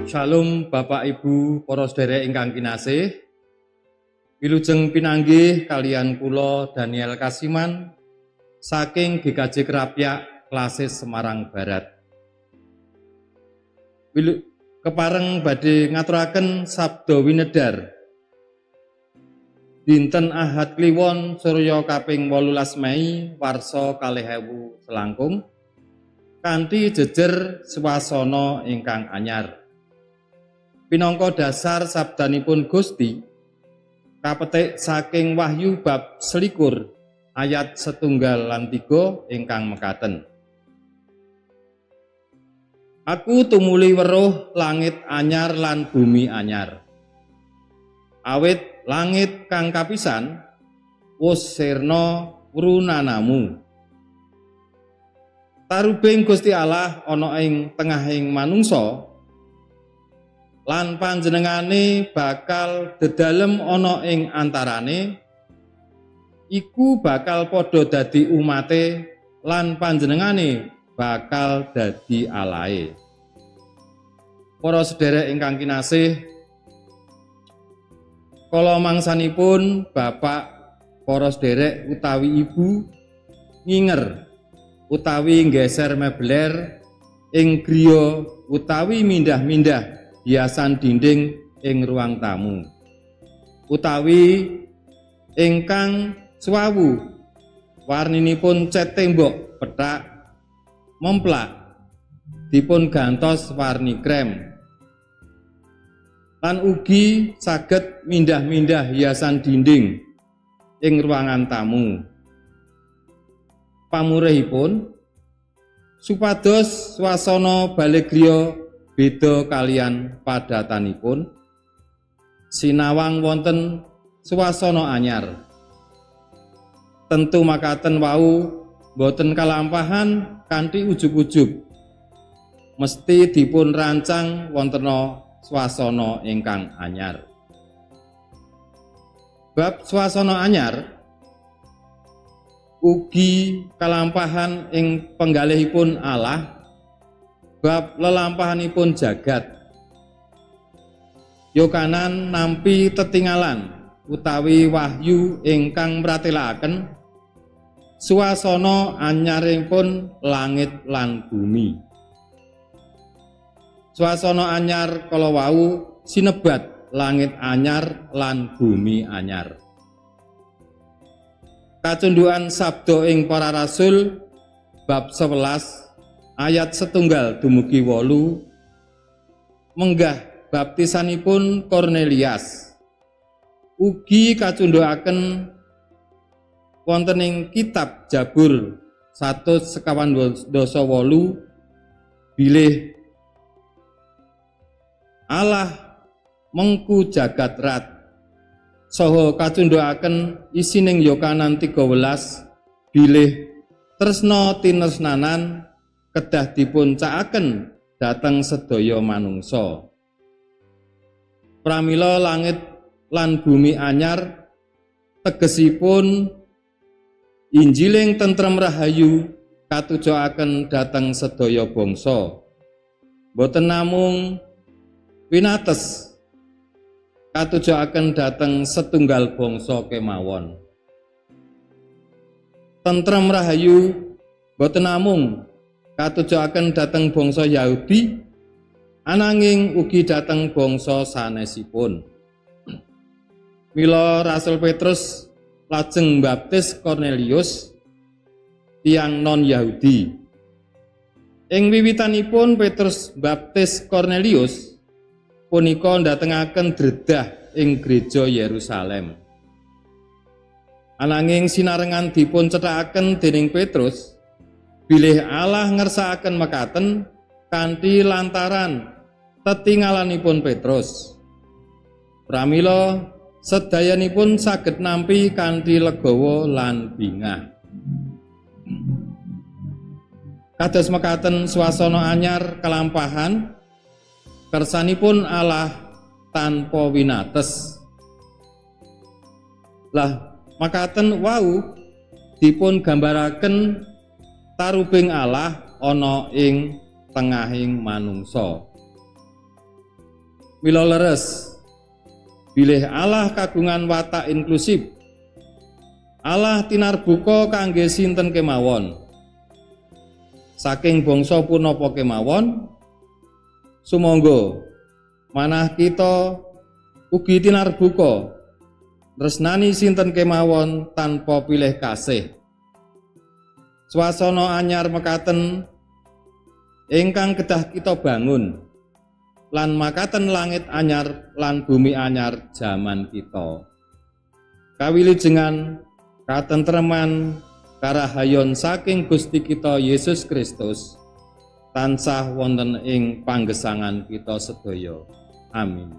Shalom Bapak Ibu para sedherek ingkang kinasih. Wilujeng pinanggih kalian kula Daniel Kasiman saking GKJ Krapyak Klasis Semarang Barat. Kepareng badhe ngaturaken sabda winedhar. Dinten Ahad Kliwon Surya kaping 18 Mei warsa 2000 selangkung kanthi jejer swasana ingkang anyar. Pinangka dasar sabdanipun Gusti kapetik saking Wahyu bab 21 ayat 1 lan 3 ingkang mekaten. Aku tumuli weruh langit anyar lan bumi anyar. Awit langit kang kapisan wus sirna wrunanamu. Tarubing Gusti Allah ana ing tengahing manungsa lan panjenengane bakal dedalem ana ing antarane, iku bakal padha dadi umate lan panjenengane bakal dadi Allahe. Para sedherek ingkang kinasih, kala mangsanipun bapak para sederek utawi ibu nginger utawi nggeser mebeler ing griya utawi mindah-mindah hiasan dinding ing ruang tamu utawi ingkang suwawu warninipun cat tembok pethak memplak dipun gantos warni krem lan ugi saged mindah-mindah hiasan dinding ing ruangan tamu. Pamurihipun supados swasana bale griya beda kalian padatanipun, sinawang wonten swasana anyar. Tentu makaten wau boten kalampahan kanthi ujug-ujug, mesti dipun rancang wontena swasana ingkang anyar. Bab swasana anyar ugi kalampahan ing penggalihipun Allah bab lelampahanipun jagat. Yokanan nampi tetingalan utawi wahyu ingkang mratelakaken swasana anyaringipun langit lan bumi. Swasana anyar kala wau sinebat langit anyar lan bumi anyar. Kacundhukan sabda ing para rasul bab 11 ayat 1 dumugi 8 menggah baptisanipun Cornelius. Ugi kacundhukaken wonten ing kitab Jabur 148 bilih Allah mengku jagat rat. Saha kacundhukaken isining Yokanan 13 bilih tresna tinesnanan kedah dipun cakaken dhateng sedaya manungsa. Pramila langit lan bumi anyar tegesipun Injiling tentrem rahayu katujokaken dhateng sedaya bangsa. Boten namung winates katujokaken dhateng setunggal bangsa kemawon. Tentrem rahayu boten namung katujokaken dhateng bangsa Yahudi, ananging ugi dhateng bangsa sanesipun. Mila Rasul Petrus lajeng baptis Cornelius tiyang non Yahudi. Ing wiwitanipun Petrus baptis Cornelius punika ndatengaken dredah ing gereja Yerusalem. Ananging sinarengan dipun cethakaken dening Petrus bilih Allah ngersakaken mekaten kanthi lantaran tetingalanipun Petrus. Pramila sedayanipun saged nampi kanthi legawa lan bingah. Kados mekaten swasana anyar kalampahan kersanipun Allah tanpa winates. Lah makaten wau dipun gambaraken tarubing Allah ana ing tengahing manungsa. Mila leres bilih Allah kagungan watak inklusif. Allah tinarbuka kangge sinten kemawon. Saking bangsa punapa kemawon, sumangga manah kita ugi tinarbuka tresnani sinten kemawon tanpa pilih kasih. Swasana anyar mekaten ingkang kedah kita bangun lan makaten langit anyar lan bumi anyar jaman kita. Kawilujengan katentreman karahayon saking Gusti kita Yesus Kristus tansah wonten ing panggesangan kita sedaya. Amin.